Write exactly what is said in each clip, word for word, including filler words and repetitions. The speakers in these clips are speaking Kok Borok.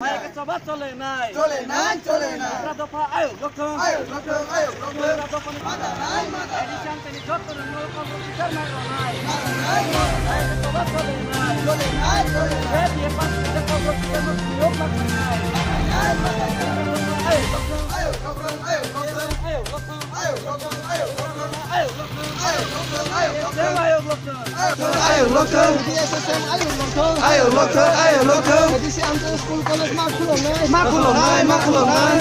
Mai ke choba chole nai. Chole nai, chole nai. Dopha ayuk lokthung. Ayuk lokthung, ayuk lokthung. Dopha ni mata nai, mata nai. Edition teni jotto ni mol kol rok bichar nai rok nai. Mata nai, mata nai. Mai ke choba chole nai. Chole nai, chole nai. He biye pas ke kol rok bichar nai rok nai. Mata nai, mata nai. Ayuk lokthung. Ayuk lokthung, ayuk lokthung. Ayuk lokthung. Ayuk lokthung, ayuk lokthung. Ayuk lokthung, ayuk lokthung. Ayuk lokthung. Ayuk lokthung, ayuk lokthung. Ayuk lokthung, ayuk lokthung. A D C Amcha School College ma khulumnai. Ma khulumnai, ma khulumnai.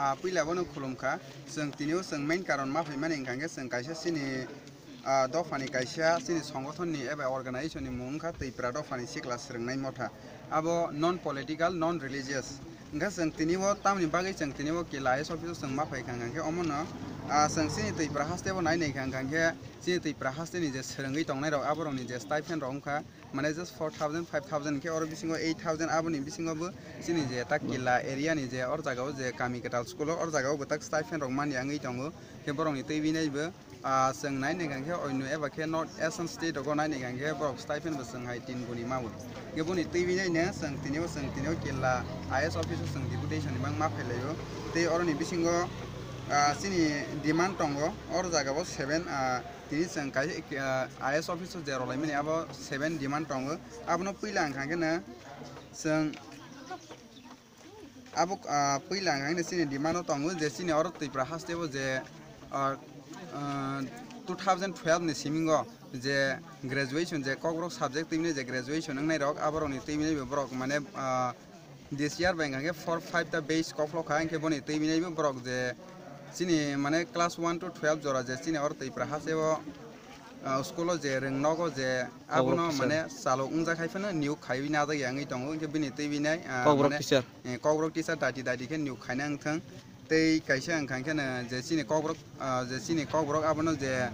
Ah, puila bono khulumkha. Chwng tini o chwng main karon ma phaimani hwnkha khe chwng kaisa chini, ah, dophani kaisa chini songothonni eba organization ni mung wngkha Twipra Dophani Sikla Swrwngnai Motha. Abo non political, non religious. Hwnkha chwng tini o tamni bagwi chwng tini o kila I S office o chwng ma phaikha hwnkha khe omono, ah, chwng chini Twipra haste bo nai naikha hwnkha khe chini Twipra haste ni je swrwngwi tongnai rok aborokni je stipend rok wngkha, mane just four thousand, five thousand khe oro bisingo eight thousand aboni bisingo bo chini je ta kila area ni je or jaga o je kami kwtal school o or jaga o bo tak stipend rok mani wngwi tongo. Khe borokni twi binai bo, ah, chwng nai naikha khe oino eba khe North Eastern state rogo nai naikha khe borok stipend bo chwng hai tin guni mao. Khe boni twi binai no chwng tini o chwng tini o kila I S office o chwng deputation ni bang ma phailaio. Tei oroni bisingo, ah, chini demand tongo or jaga o seven, ah, Tini chwng kaisa, ah, I S office o je rwlaimani abo seven demand tongo. Abono puila wngkha khe no chwng abo, ah, puila wngkha khe no chini demand o tongo je chini oro Tripura haste o je, ah, ah, two thousand twelve ni simingo je graduation je Kokborok subject twimani je graduation wngnai rok aborokni twimani borok mane, ah, This year bai hwnkha khe four five ta batch koklok kha, hwnkhe boni twi binai bo borok je chini mane class one to twelve jora je chini oro Tripura haste o, ah, school o je rwng nogo je abono Kokborok teacher. Mane salok wngjak hai phano niyok khaiwi najak ya wngwi tongo, hwnkhe bini twi binai, ah, Kokborok mane, teacher. Eh, Kokborok teacher dati dati khe niyok khaina wngthang. Tei kaisa wngkha khe no je chini Kokborok, ah, je chini Kokborok abono je,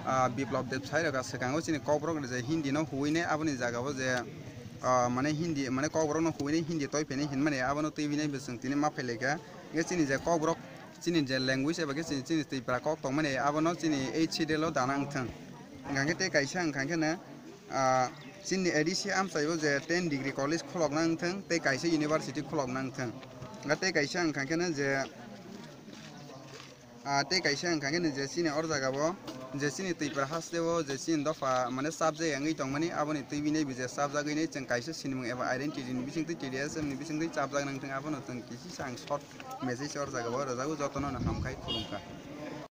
ah, Biplop Deb sai rwkha swkango chini Kokborok je Hindi no huwi nai aboni jaga o je, ah, mane Hindi mane Kokborok no huwi nai Hindi toi phai nai hinmani abono twi binai bo chwng tini ma phai lai kha. Hwnkhe chini je Kokborok chini je language eba khe chini, chini Tripura kok tong mani abono chini H C D L o dana wngthang. Hwnkha khe tei kaisa wngkha khe no, ah, chini A D C amchai o je ten degree college khulokna wngthang tei kaisa university khulokna wngthang. Hwnkha tei kaisa wngkha khe no je, ah, tei kaisa wngkha khe no je chini or jaga o je chini Tripura haste o je chini dopha mane subject wngwi tong mani aboni twi binai bo je subject wngwi chwng kaisa sinimung eba identity ni bising twi T D S M ni bising twi subject nang thang abono chwng kisi sa ang short message or jaga o rwjago jotono no ham khai khulum kha.